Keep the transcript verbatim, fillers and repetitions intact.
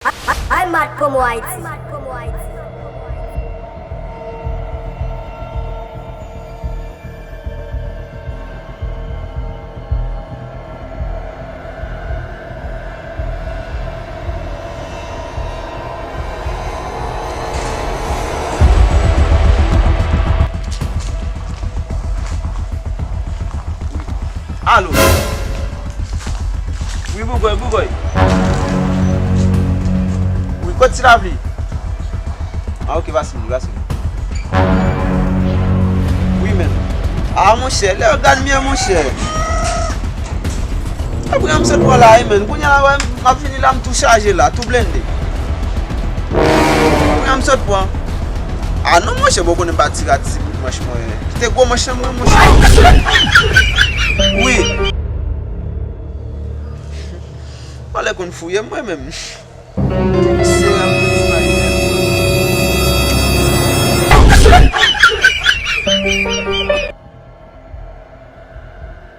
Ay, Mat Promo Haiti. Alo. Wi, Bougòy, Bougòy. Wi, kot Ti Lavi? Ah, ok, pase m li, pase m li. Wi, menm. Ah, monchè, lè yo gad mwen, monchè. Apre m sot pran la, wi, menm. Kounye a la, wè, m ap vini la, m tou chaje la, tou blende. Kounye a m sot pran. Ah, non, monchè, bon, konnen m pa tire a ti bout manch mwen. Kite gwo manch lan mwen, monchè. Wi. Vòlè konn fouye mwen menm.